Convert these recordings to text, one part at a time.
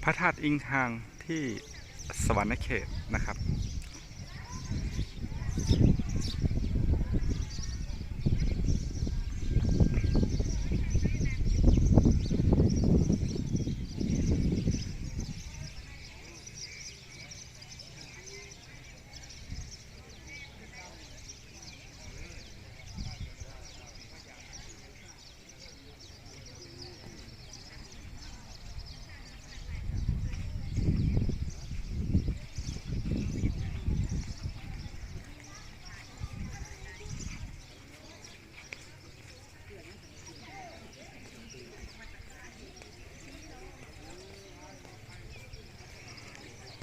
ພະທາດອິງຮັງທີ່ສະຫວັນນະເຂດນະຄັບ.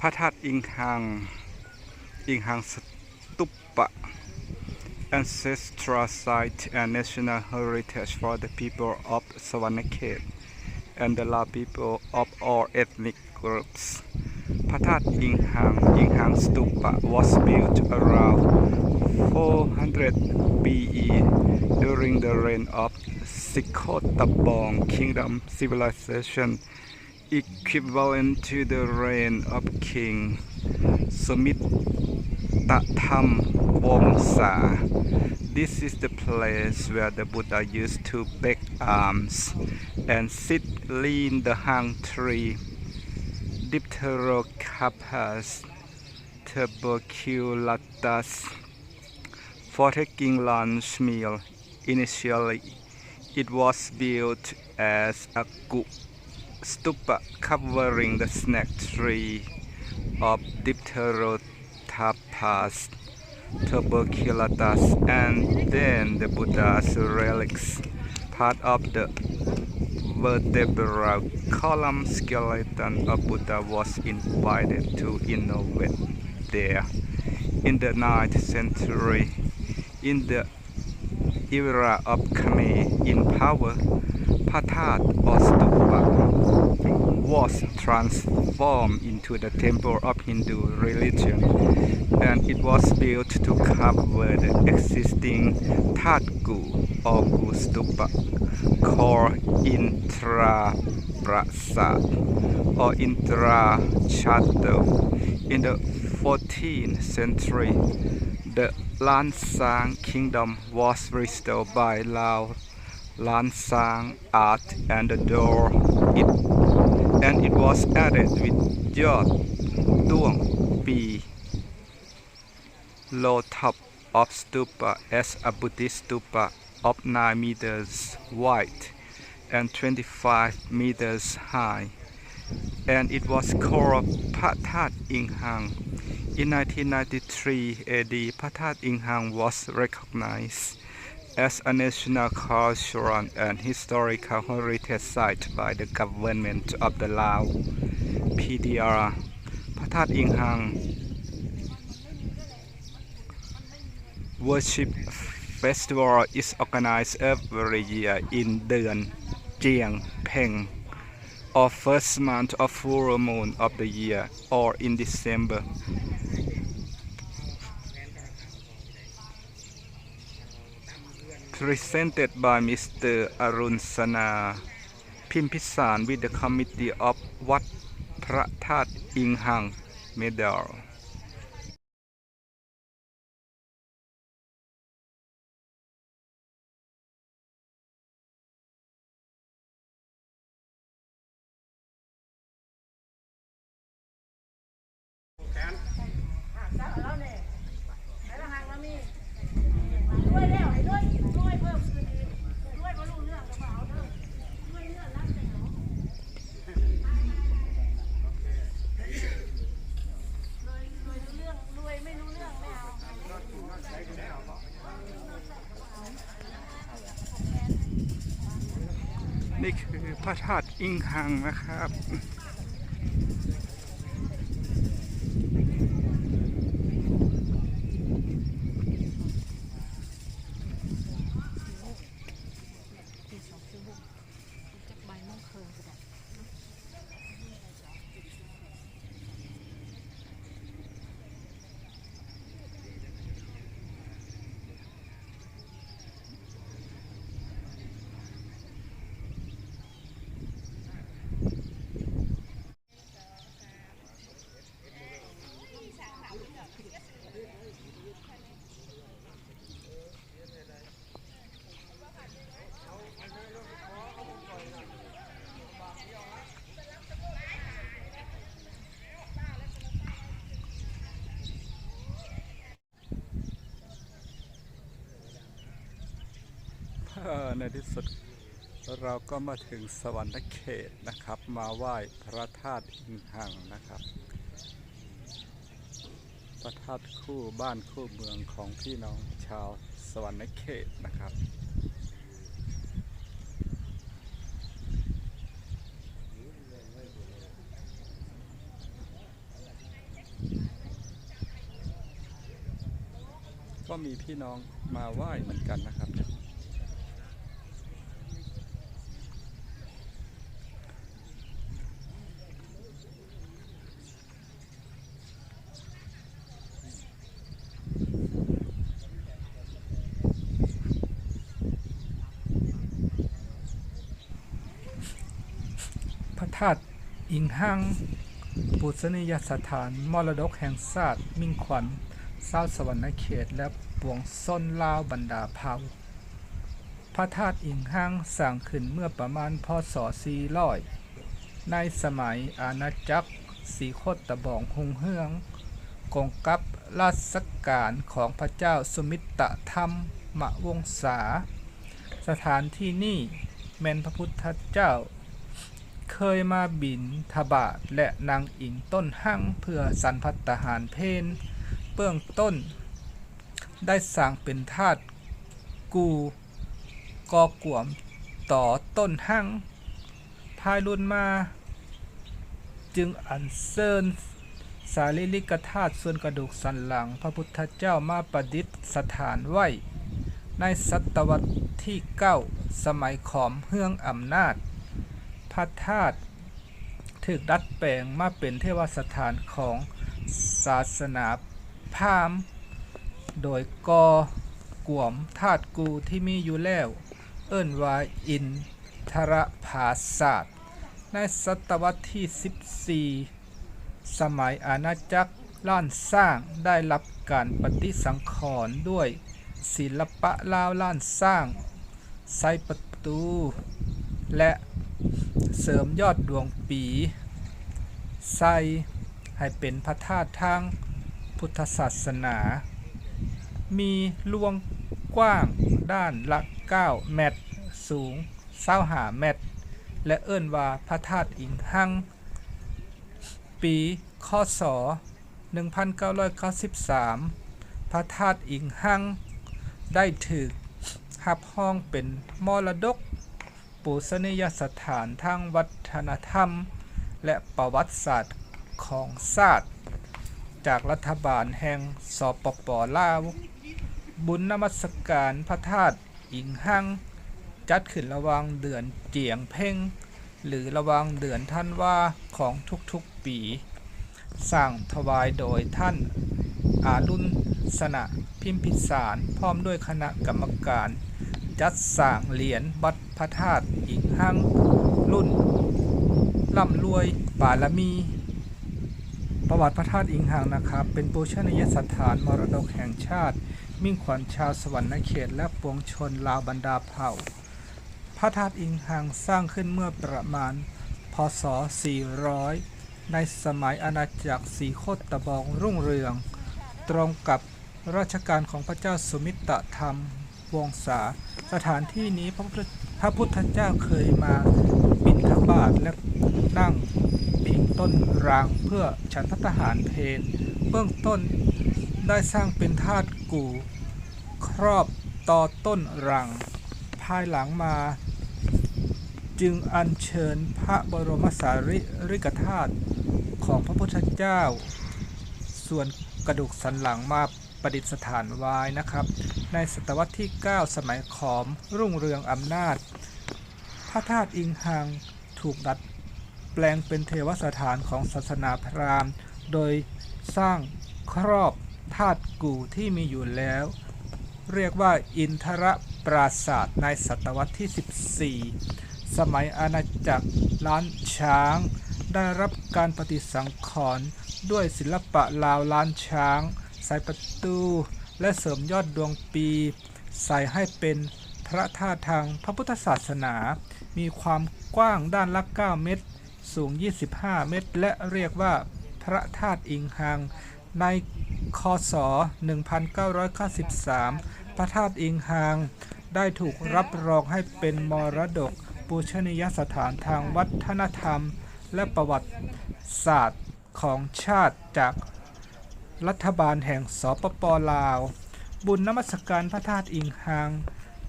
ພະທາດອິງຮັງ, ອິງຮັງສະຕຸປະ, ancestral site and national heritage for the people of Sawanakhet and the Lao people of all ethnic groups. ພະທາດອິງຮັງ, Inghang Stupa, was built around four hundred B E during the reign of Sikhotabong Kingdom civilization, equivalent to the reign of King Sumittadhamma Vongsa. This is the place where the Buddha used to bear arms and sit lean the hang tree, Dipterocarpus tuberculatus, for taking lunch meal. Initially, it was built as a gu stupa covering the snake tree of Dipterocarpus tuberculatus, and then the Buddha's relics, part of the vertebral column skeleton of Buddha, was invited to innovate there. In the ninth century, in the era of Khmer in power, ພະທາດ or stupa was transformed into the temple of Hindu religion, and it was built to cover the existing ທາດກູ or ກູສະຕູປະ called Indraprasad or Indra Chatur. In the fourteenth century, the Lansang Kingdom was restored by Lao Lansang art and adorned it, and it was added with Yot Tuang Pi Lo top of stupa as a Buddhist stupa of nine meters wide and twenty-five meters high, and it was called ພະທາດອິງຮັງ. In nineteen ninety-three A D, ພະທາດອິງຮັງ was recognized as a national cultural and historical heritage site by the government of the Lao P D R. ພະທາດອິງຮັງ Worship Festival is organized every year in ເດືອນຈຽງເພັງ or first month of full moon of the year, or in December. Presented by Mister Arun Sana Phimpisan with the committee of ວັດພະທາດອິງຮັງ Medal. ນີ້ຄືພະທາດອິງຮັງນະຄັບ. ເ ในที่สุดเราก็มาถึงสวรรณเขตนะครับ มาไหว้พระธาตุอิงหังนะครับ พระธาตุคู่บ้านคู่เมืองของพี่น้องชาวสวรรณเขตนะครับ ก็มีพี่น้องมาไหว้เหมือนกันนะครับ พระธาตุอิงหัง ปูชนียสถานมรดกแห่งชาติ มิ่งขวัญชาวสวรรณเขต และปวงชนลาวบรรดาเผ่า พระธาตุอิงหังสร้างขึ้นเมื่อประมาณ พ.ศ. สี่ร้อย ในสมัยอาณาจักรศรีโคตตะบองรุ่งเรือง กงกับราชกาลของพระเจ้าสุมิตตะธรรมวงศา สถานที่นี้แม่นพระพุทธเจ้าเคยมาบิณฑบาตและนั่งอิงต้นหังเพื่อฉันภัตตาหารเพล เบื้องต้นได้สร้างเป็นธาตุกู่ก่อกวมต่อต้นหัง ภายหลังมาจึงอัญเชิญสารีริกธาตุส่วนกระดูกสันหลังพระพุทธเจ้ามาประดิษฐานไว้ ในศตวรรษที่เก้า สมัยขอมเฮืองอำนาจ พระธาตุถูกดัดแปลงมาเป็นเทวสถานของศาสนาพราหมณ์ โดยก่อกวมธาตุกู่ที่มีอยู่แล้ว เอิ้นว่าอินทรปราสาท ในศตวรรษที่สิบสี่ สมัยอาณาจักรล้านช้างได้รับการปฏิสังขรณ์ด้วยศิลปะลาวล้านช้าง ใส่ประตู และเสริมยอดดวงปี ใส่ให้เป็นพระธาตุทางพุทธศาสนา มีลวงกว้างด้านละเก้าเมตร สูงซาวห้าเมตร และเอิ้นว่าพระธาตุอิงหัง ปี ค.ศ. หนึ่งพันเก้าร้อยเก้าสิบสาม พระธาตุอิงหังได้ถูกรับรองเป็นมรดกปูชนียสถานทางวัฒนธรรม และประวัติศาสตร์ของชาติ จากรัฐบาลแห่ง สปป ลาว บุญนมัสการพระธาตุ อิงหัง จัดขึ้นระหว่างเดือนเจียงเพ็ง หรือระหว่างเดือนธันวาของทุกๆ ปี สร้างถวายโดยท่านอารุณสนะ พิมพิสาร พร้อมด้วยคณะกรรมการ จัดสร้างเหรียญวัดพระธาตุอิงหัง รุ่นร่ำรวยบารมี ประวัติพระธาตุอิงหังนะครับ เป็นปูชนียสถานมรดกแห่งชาติ มิ่งขวัญชาวสวรรณเขต และปวงชนลาวบรรดาเผ่า พระธาตุอิงหังสร้างขึ้นเมื่อประมาณ พ.ศ. สี่ร้อย ในสมัยอาณาจักรศรีโคตตะบองรุ่งเรือง ตรงกับรัชกาลของพระเจ้าสุมิตตะธรรมวงศา สถานที่นี้พระพุทธ พระพุทธเจ้าเคยมาบิณฑบาตและนั่งพิงต้นรังเพื่อฉันภัตตาหารเพล เบื้องต้นได้สร้างเป็นธาตุกู่ ครอบต่อต้นรัง ภายหลังมาจึงอัญเชิญพระบรมสารีริกธาตุของพระพุทธเจ้า ส่วนกระดูกสันหลังมาประดิษฐานไว้นะครับ ในศตวรรษที่เก้า สมัยขอมรุ่งเรืองอำนาจ พระธาตุอิงหัง ถูกดัดแปลงเป็นเทวสถานของศาสนาพราหมณ์ โดยสร้างครอบธาตุกู่ที่มีอยู่แล้ว เรียกว่าอินทรปราสาท ในศตวรรษที่สิบสี่ สมัยอาณาจักรล้านช้าง ได้รับการปฏิสังขรณ์ด้วยศิลปะลาวล้านช้าง ใส่ประตู และเสริมยอดดวงปี ใส่ให้เป็นพระธาตุทางพระพุทธศาสนา มีความกว้างด้านละเก้าเมตร สูงยี่สิบห้าเมตร และเรียกว่าพระธาตุอิงหัง ใน ค.ศ. หนึ่งพันเก้าร้อยเก้าสิบสาม พระธาตุอิงหัง ໄດ້ຖືກຮັບຮອງໃຫ້ເປັນມໍລະດົກປູຊະນີຍະສະຖານທາງວັດທະນະທຳ ແລະ ປະຫວັດສາດຂອງຊາດຈາກລັດຖະບານແຫ່ງ ສປປ ລາວ. ບຸນນະມັດສະການພະທາດອິງຮາງ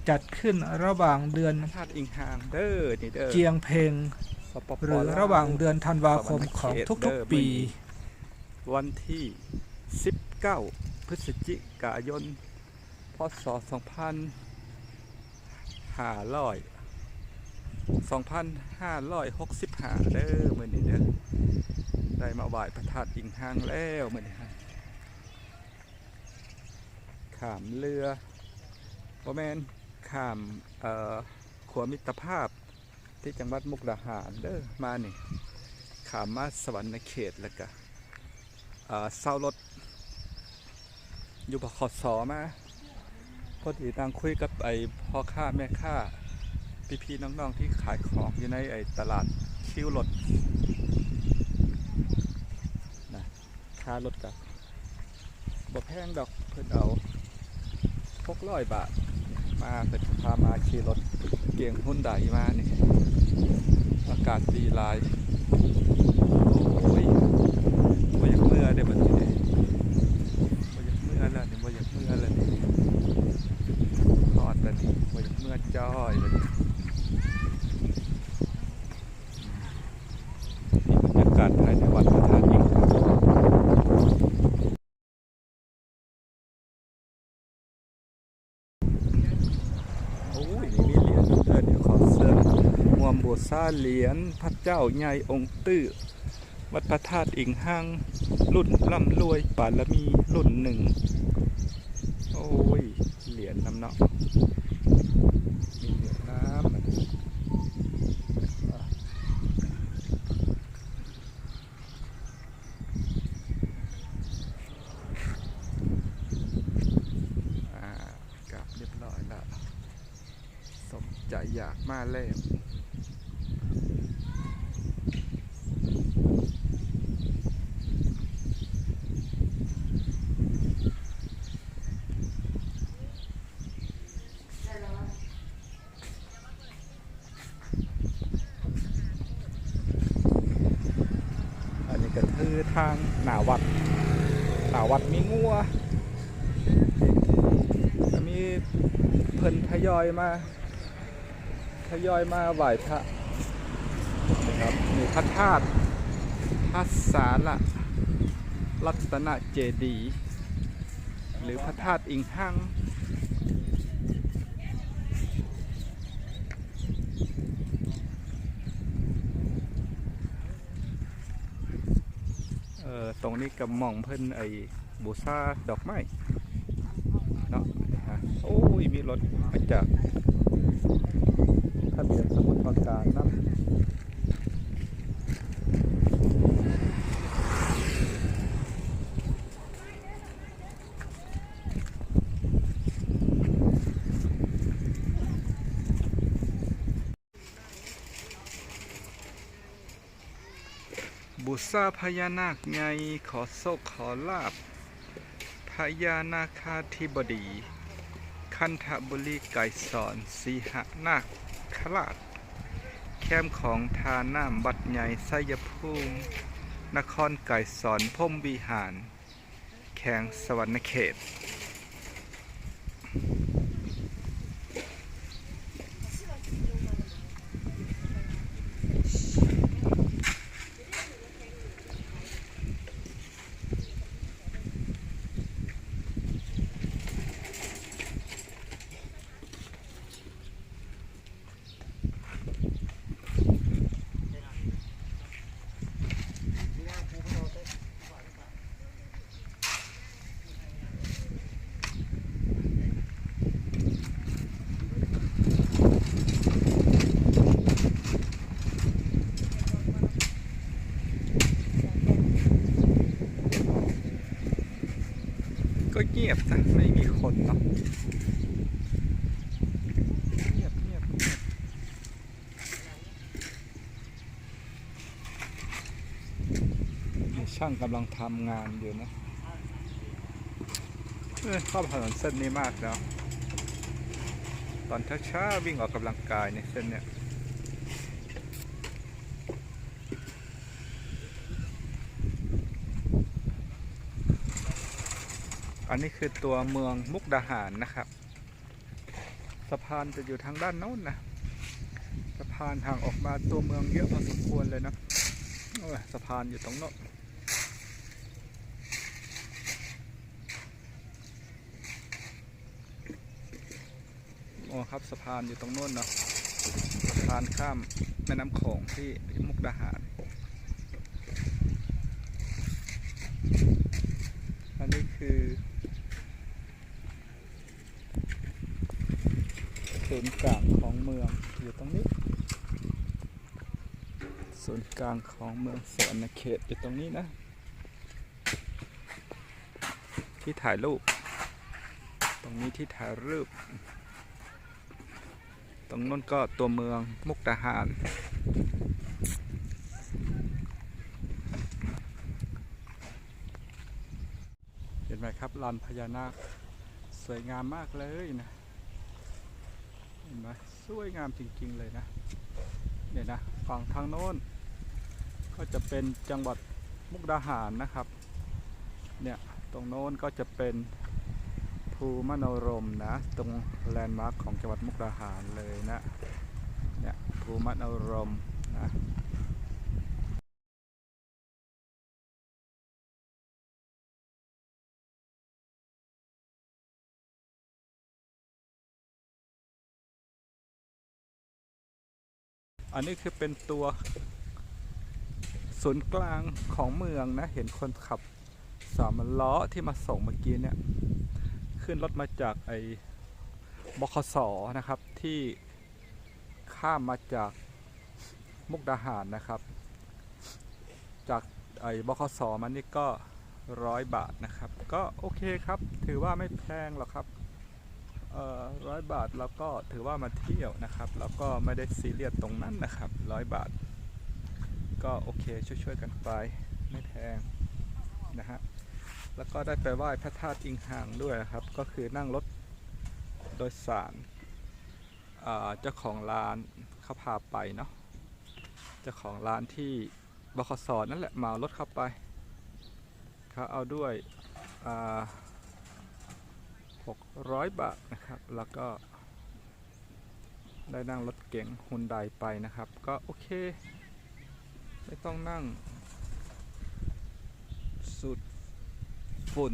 ຈັດຂຶ້ນລະຫວ່າງເດືອນ ພະທາດອິງຮາງເດີ ນີ້ເດີ ຈຽງເພັງ ສປປ ລາວ ຫຼືລະຫວ່າງເດືອນທັນວາຄົມຂອງທຸກໆປີ. ວັນທີສິບເກົ້າ ພຶສຈິກາຍົນ ພ.ສ. ສອງພັນຫ້າຮ້ອຍ ສອງພັນຫ້າຮ້ອຍຫົກສິບຫ້າເດີ ມື້ນີ້ເດີ ໄດ້ມາໄຫວ້ພະທາດອິງຮາງແລ້ວມື້ນີ້ ຂ້າມເຮືອ ບໍ່ແມ່ນ ຂ້າມ ເອີ ຂົວມິດຕະພາບ ທີ່ຈັງຫວັດມຸກດາຫານເດີ ມານີ້ ຂ້າມມາສະຫວັນນະເຂດ ແລ້ວກະ ເອີ ເຊົ່າລົດຢູ່ ບຂສ ມາ. ພໍດີນັ່ງຄຸຍກັບໄອ້ພໍ່ຄ້າແມ່ຄ້າ ພີ່ໆນ້ອງໆທີ່ຂາຍຂອງຢູ່ໃນໄອ້ຕະຫຼາດຄິວລົດນະ ຄ່າລົດກະບໍ່ແພງດອກ ເພິ່ນເອົາຫົກຮ້ອຍບາດມາ ເພິ່ນພາມາຂີ່ລົດເກັງຮຸນໄດມານີ້ ອາກາດດີຫຼາຍ. ໂອ້ຍ ບໍ່ຢາກເມືອເດ້ບັດນີ້ເດ້ ບໍ່ຢາກເມືອແລ້ວນີ້ ບໍ່ຢາກເມືອແລ້ວນີ້ ຮອດແລ້ວນີ້ ບໍ່ຢາກເມືອຈ້ອຍບັດນີ້. ນີ້ບັນຍາກາດພາຍໃນວັດພະທາດອິງ ໂອ້ຍ ນີ້ມີຫຼຽນເດີ ດຽວຂໍເຊີນຮ່ວມບູຊາຫຼຽນພະເຈົ້າໃຫຍ່ອົງຕື້ ວັດພະທາດອິງຮັງ ລຸ້ນລ່ຳລວຍປາລະມີລຸ້ນໜຶ່ງ. ໂອ້ຍ ຫຼຽນນຳເນາະ ມີຫຼຽນນຳ. ອາ ກາບຮຽບຮ້ອຍແລ້ວ ສົມໃຈຢາກມາແລ້ວ. ອັນນີ້ກໍຄືທາງໜ້າວັດ ໜ້າວັດມີງົວ ກໍມີເພິ່ນທະຍອຍມາ ທະຍອຍມາໄຫວ້ພະນະຄັບ. ນີ້ພະທາດພະສາລະລັດຕະນະເຈດີ ຫຼື ພະທາດອິງຮັງ. ເອີ ຕົງນີ້ກໍໝ່ອງເພິ່ນ ໄອ້ ບູຊາດອກໄມ້ເນາະ. ໂອ້ຍ ມີລົດມາຈາກທະບຽນສະໝຸດປາການນຳ. ບູຊາພະຍານາກໃຫຍ່ ຂໍໂຊກຂໍລາບ ພະຍານາຄາທິບໍດີ ຄັນທະບູລີໄກສອນ ສີຫະນາຄະລາດ ແຄມຂອງທ່ານ້ຳວັດໃຫຍ່ໄຊຍະພູມ ນະຄອນໄກສອນ ພົມວິຫານ ແຂວງສະຫວັນນະເຂດ. ກໍງຽບນະ ໄມ່ມີຄົນເນາະ ງຽບໆໆ. ນີ້ຊ່າງກຳລັງທຳງານຢູ່ນະ. ເອີ ຊອບຖະໜົນເສັ້ນນີ້ມາກເນາະ. ຕອນເຊົ້າໆ ວິ່ງອອກກຳລັງກາຍໃນເສັ້ນເນີ້ຍ. ອັນນີ້ຄືຕົວເມືອງມຸກດາຫານນະຄັບ. ສະພານຈະຢູ່ທາງດ້ານໂນ້ນນະ. ສະພານຫ່າງອອກມາຕົວເມືອງເຍອະພໍສົມຄວນເລີຍນະ. ໂອ້ຍ ສະພານຢູ່ຕົງໂນ້ນ. ອໍ ຄັບ ສະພານຢູ່ຕົງໂນ້ນເນາະ, ສະພານຂ້າມແມ່ນ້ຳຂອງທີ່ມຸກດາຫານ. ອັນນີ້ຄືສູນກາງຂອງເມືອງຢູ່ຕົງນີ້, ສູນກາງຂອງເມືອງສະຫວັນນະເຂດຢູ່ຕົງນີ້ນະ. ທີ່ຖ່າຍຮູບ ຕົງນີ້ທີ່ຖ່າຍຮູບ. ຕົງໂນ້ນກໍຕົວເມືອງມຸກດາຫານ. ເຫັນໄໝຄັບ ລານພະຍານາກ ສວຍງາມມາກເລີຍນະ. ເຫັນໄໝ? ສວຍງາມຈິງໆ ເລີຍນະ. ເຫັນນະ ຝັ່ງທາງໂນ້ນກໍຈະເປັນຈັງຫວັດມຸກດາຫານນະຄັບ. ເນີ້ຍ ຕົງໂນ້ນກໍຈະເປັນພູມະໂນລົມນະ, ຕົງແລນມາກຂອງຈັງຫວັດມຸກດາຫານເລີຍນະ. ເນີ້ຍ ພູມະໂນລົມນະ. ອັນນີ້ຄືເປັນຕົວສູນກາງຂອງເມືອງນະ. ເຫັນຄົນຂັບສາມລໍ້ທີ່ມາສົ່ງເມື່ອກີ້ເນີ້ຍ ຂຶ້ນລົດມາຈາກໄອ້ ບຂສ ນະຄັບ ທີ່ ຂ້າມມາຈາກມຸກດາຫານນະຄັບ, ຈາກໄອ້ ບຂສ ມານີ້ກໍຮ້ອຍບາດນະຄັບ. ກໍໂອເຄຄັບ, ຖືວ່າໄມ່ແພງຫຼອກຄັບ. ເອີ ຮ້ອຍບາດ ແລ້ວກໍຖືວ່າມາທ່ຽວນະຄັບ, ແລ້ວກໍໄມ່ໄດ້ຊີຣຽສຕົງນັ້ນນະຄັບ. ຮ້ອຍບາດກໍໂອເຄ, ຊ່ວຍໆກັນໄປ, ໄມ່ແພງນະຮະ. ແລ້ວກໍໄດ້ໄປໄຫວ້ພະທາດອິງຮັງດ້ວຍນະຄັບ, ກໍຄືນັ່ງລົດໂດຍສານ ອ່າ ເຈົ້າຂອງຮ້ານເຂົາພາໄປເນາະ, ເຈົ້າຂອງຮ້ານທີ່ ບຂສ ນັ້ນແຫຼະ ເໝົາລົດເຂົ້າໄປ. ເຂົາເອົາດ້ວຍ ອ່າ ຫົກຮ້ອຍບາດນະຄັບ, ແລ້ວກໍໄດ້ນັ່ງລົດເກັງຮຸນໄດໄປນະຄັບ. ກໍໂອເຄ, ໄມ່ຕ້ອງນັ່ງສູດຝຸ່ນ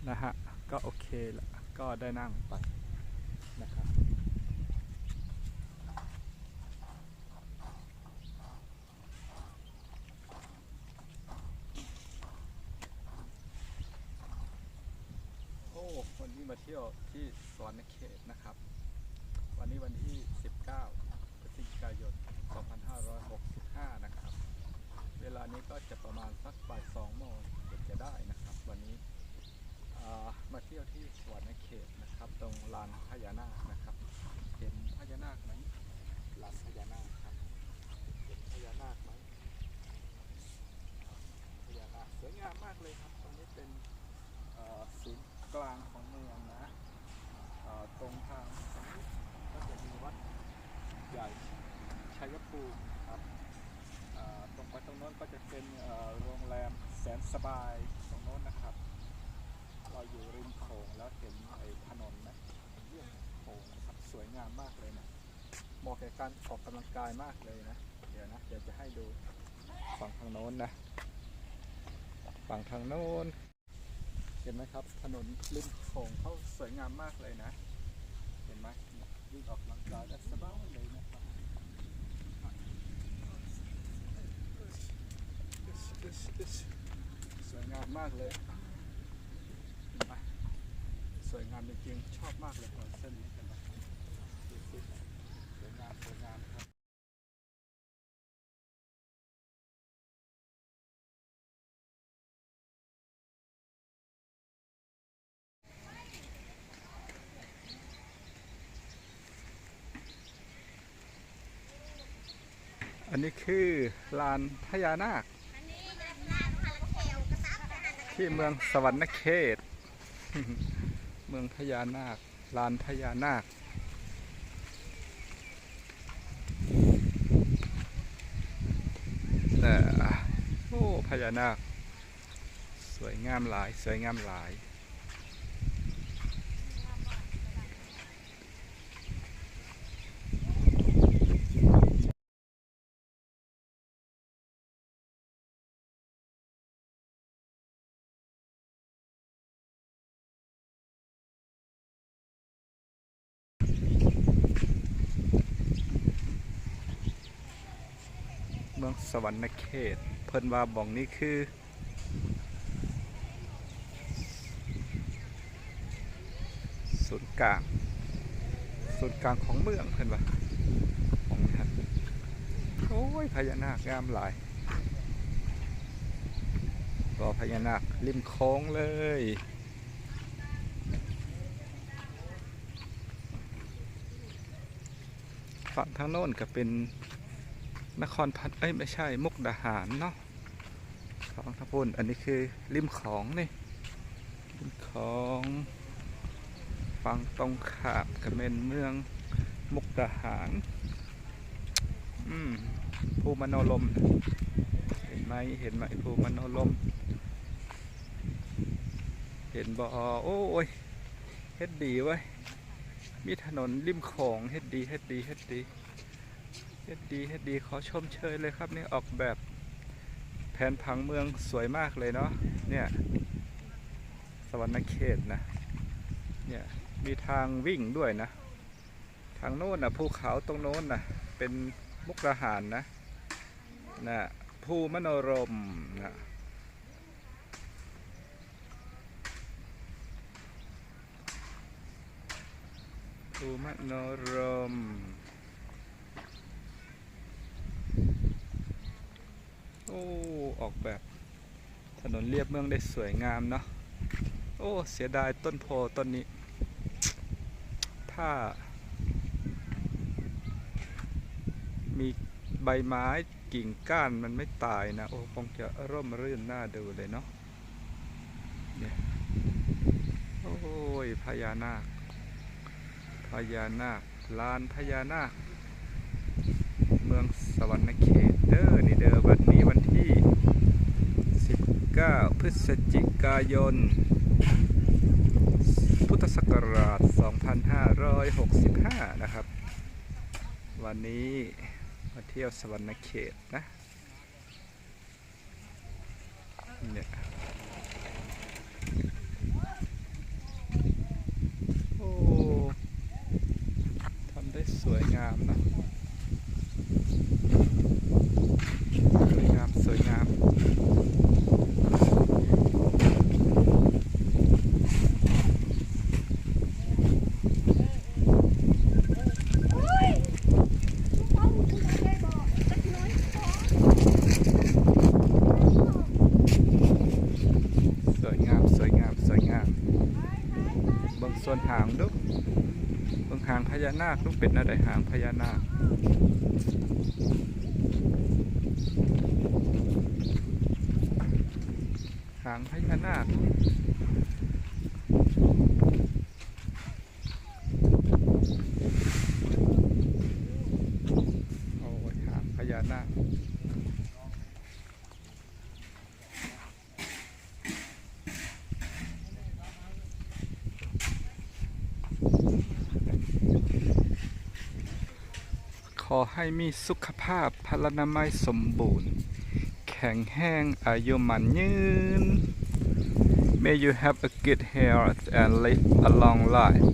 ນະຮະ, ກໍໂອເຄລະ, ກໍໄດ້ນັ່ງໄປນະຄັບ. ໂອ້ ວັນນີ້ມາທ່ຽວທີ່ສະຫວັນນະເຂດນະຄັບ. ວັນນີ້ວັນທີສິບເກົ້າ ພຶສຈິກາຍົນ ສອງພັນຫ້າຮ້ອຍຫົກສິບຫ້ານະຄັບ. ເວລານີ້ກໍຈະປະມານສັກບ່າຍສອງໂມງເປັນຈະໄດ້ນະຄັບ. ວັນນີ້ ອ່າ ມາທ່ຽວທີ່ສະຫວັນນະເຂດນະຄັບ, ຕົງລານພະຍານາກນະຄັບ. ເຫັນພະຍານາກໄໝ? ລານພະຍານາກຄັບ. ເຫັນພະຍານາກໄໝ? ພະຍານາກສວຍງາມມາກເລີຍຄັບ. ຕົງນີ້ເປັນ ເອີ ສູນກາງຂອງເມືອງນະ. ເອີ ຕົງທາງນີ້ກໍຈະມີວັດໃຫຍ່ໄຊຍະພູມຄັບ. ເອີ ຕົງໄປຕົງໂນ້ນກໍຈະເປັນ ເອີ ໂຮງແຮມແສນສະບາຍຕົງໂນ້ນນະຄັບ. ເຮົາຢູ່ລິມໂຂງແລ້ວເຫັນໄອ້ຖະໜົນນະ, ລຽບໂຂງນະຄັບ, ສວຍງາມມາກເລີຍນະ. ເໝາະແກ່ການອອກກຳລັງກາຍມາກເລີຍນະ. ດຽວນະ, ດຽວຈະໃຫ້ດູຝັ່ງທາງໂນ້ນນະ, ຝັ່ງທາງໂນ້ນ. ເຫັນໄໝຄັບ? ຖະໜົນລິມໂຂງເຂົາສວຍງາມມາກເລີຍນະ. ເຫັນໄໝ? ວິ່ງອອກກຳລັງກາຍໄດ້ສະບາຍເລີຍນະຄັບ. ສວຍງາມມາກເລີຍ. ເຫັນໄໝ? ສວຍງາມຈິງໆ, ຊອບມາກເລີຍຖະໜົນເສັ້ນນີ້. ເຫັນໄໝ? ສວຍງາມ, ສວຍງາມຄັບ. ອັນນີ້ຄືລານພະຍານາກ ທີ່ເມືອງສະຫວັນນະເຂດ, ເມືອງພະຍານາກ, ລານພະຍານາກ. ໂອ້ ພະຍານາກ ສວຍງາມຫຼາຍ ສວຍງາມຫຼາຍ. ເມືອງສະຫວັນນະເຂດ ເພິ່ນວ່າບ່ອງນີ້ຄື ສູນກາງ ສູນກາງຂອງເມືອງ ເພິ່ນວ່າ ຂອງນັ້ນ. ໂອ້ຍ ພະຍານາກງາມຫຼາຍ ກໍພະຍານາກລິມຂອງເລີຍ. ຝັ່ງທາງໂນ້ນກໍເປັນນະຄອນພັດ ເອີຍ ບໍ່ໃຊ່ ມຸກດາຫານເນາະ. ຝັ່ງທາງພຸ້ນ ອັນນີ້ຄືລິມຂອງນີ້ ລິມຂອງ ຝັ່ງຕົງຂ້າມກໍແມ່ນເມືອງມຸກດາຫານ. ອືມ ພູມະໂນລົມ ເຫັນໄໝ ເຫັນໄໝ ພູມະໂນລົມ ເຫັນບໍ່? ໂອ້ຍ ເຮັດດີເວີຍ ມີຖະໜົນລິມຂອງ ເຮັດດີ ເຮັດດີ ເຮັດດີ ເຮັດດີ ເຮັດດີ ຂໍຊົມເຊີຍເລີຍຄັບ. ນີ້ອອກແບບແຜນຜັງເມືອງສວຍມາກເລີຍເນາະ ເນຍ ສະຫວັນນະເຂດນະ ເນຍ ມີທາງວິ່ງດ້ວຍນະ. ທາງໂນ້ນນະ ພູເຂົາຕົງໂນ້ນນະ ເປັນມຸກດາຫານນະ ນະ ພູມະໂນລົມນະ. ພູມະໂນລົມ ໂອ້ ອອກແບບຖະໜົນລຽບເມືອງໄດ້ສວຍງາມເນາະ. ໂອ້ ເສຍດາຍຕົ້ນໂພຕົ້ນນີ້ ຖ້າມີໃບໄມ້ ກິ່ງກ້ານມັນໄມ່ຕາຍນະ ໂອ້ ຄົງຈະຮົ່ມລື່ນໜ້າດູເລີຍເນາະ. ນີ້ ໂອ້ຍ ພະຍານາກ ພະຍານາກ ລານພະຍານາກ ເມືອງສະຫວັນນະເຂດເດີ ນີ້ເດີ. ວັນນີ້ວັນທີສິບເກົ້າ ພຶດສະຈິກາຍົນ ພຸດທະສັກກະລາດສອງພັນຫ້າຮ້ອຍຫົກສິບຫ້ານະຄັບ. ວັນນີ້ມາທ່ຽວສະຫວັນນະເຂດນະ ເນຍ. ໂອ້ ທຳໄດ້ສວຍງາມເນາະ ສວຍງາມ ສວຍງາມ. ສວຍງາມ ສວຍງາມ ສວຍງາມ. ເບິ່ງສ່ວນຫາງດູ ເບິ່ງຫາງພະຍານາກດູ ເປັນແນວໃດຫາງພະຍານາກ ຫາງພະຍານາກ. ໂອ້ຍ ຫາງພະຍານາກ. ຂໍໃຫ້ມີສຸຂະພາບພະລານາໄມສົມບູນ ແຂງແຮງ ອາຍຸໝັ້ນຍືນ. May you have a good health and live a long life.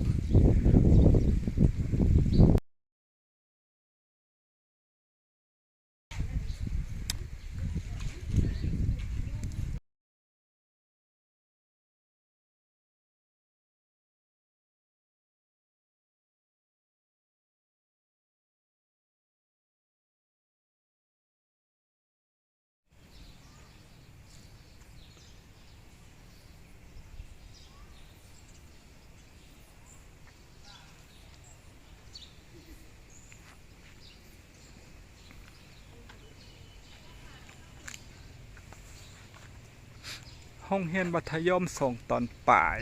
ໂຮງຮຽນມັດທະຍົມສອງຕອນປາຍ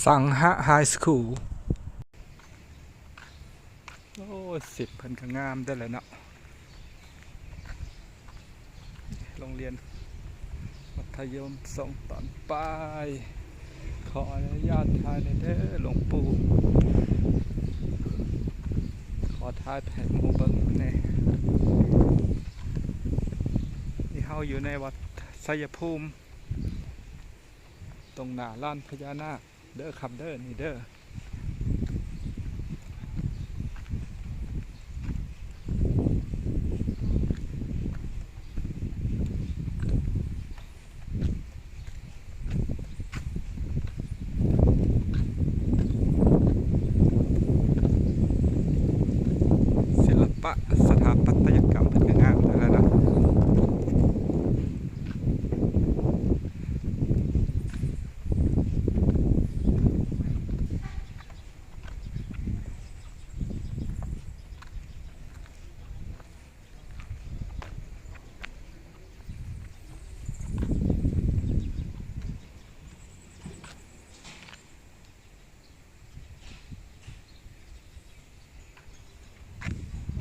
ສັງຫະ High School. ໂອ້ຍ ສິບເພິ່ນກໍງາມເດ້ແຫຼະເນາະ. ໂຮງຮຽນມັດທະຍົມສອງຕອນປາຍ. ຂໍອະນຸຍາດຖ່າຍແດ່ເດີຫຼວງປູ່, ຂໍຖ່າຍໃຫ້ໝູ່ເບິ່ງແດ່. ນີ້ເຮົາຢູ່ໃນວັດໄຊຍະພູມ ຕົງໜ້າລານພະຍານາກເດີຄັບເດີ ນີ້ເດີ. ສິລະປະສະຖາປັດຕະຍະກຳເພິ່ນກໍງາມເລີຍເນາະ.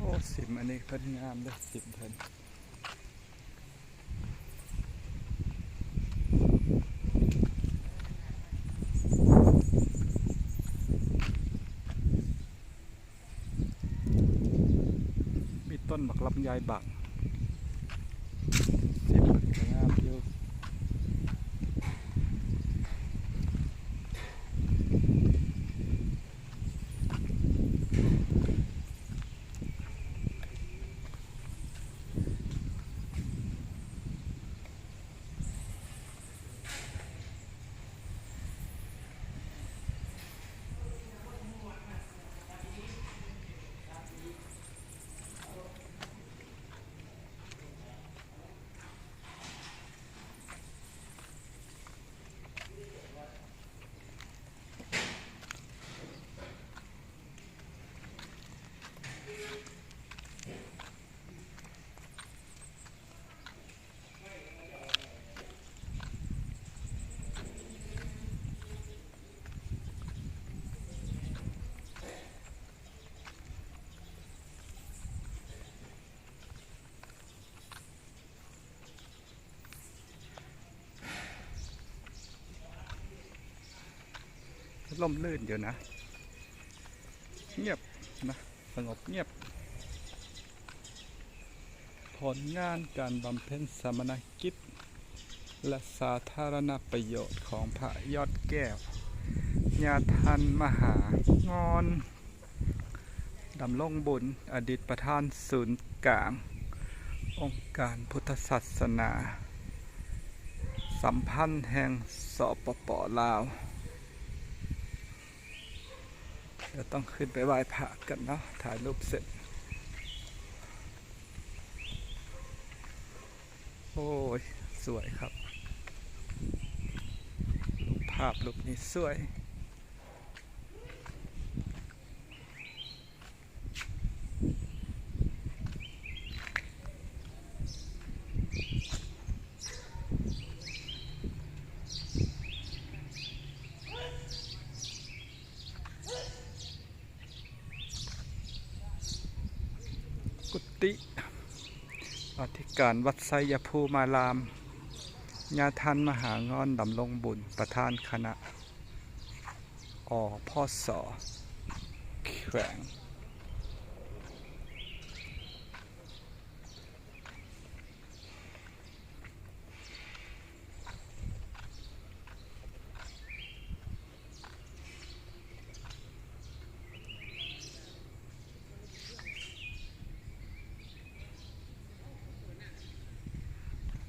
ໂອ້ ສິມອັນນີ້ເພິ່ນງາມເດ້ ສິມເພິ່ນ. ມີຕົ້ນໝາກລຳໄຍບັງ ສີມັນກໍງາມຢູ່. ຮົ່ມລື່ນຢູ່ນະ ງຽບນະ ສະຫງົບງຽບ. ຜົນງານການບຳເພັນສາມະນະກິດ ແລະ ສາທາລະນະປະໂຫຍດຂອງພະຍອດແກ້ວ ຍາທ່ານມະຫາງອນ ດຳລົງບຸນ ອະດີດປະທານສູນກາງອົງການພຸດທະສາສະໜາສຳພັນແຫ່ງ ສປປ ລາວ. ດຽວຕ້ອງຂຶ້ນໄປໄຫວ້ພະກັນເນາະ ຖ່າຍຮູບເສັດ. ໂອ້ຍ ສວຍຄັບ ຮູບພາບຮູບນີ້ສວຍ. ກຸຕິອະທິການວັດໄຊຍະພູມາລາມ ຍາທ່ານມະຫາງອນ ດຳລົງບຸນ ປະທານຄະນະ ອພສ ແຂວງ.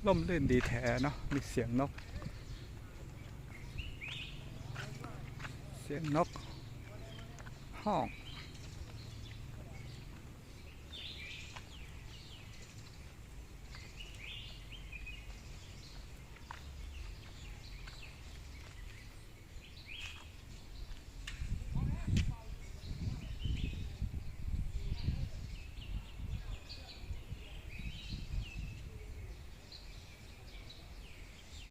ຮົ່ມລື່ນດີແທ້ເນາະ ມີສຽງນົກ ສຽງນົກຮ້ອງ.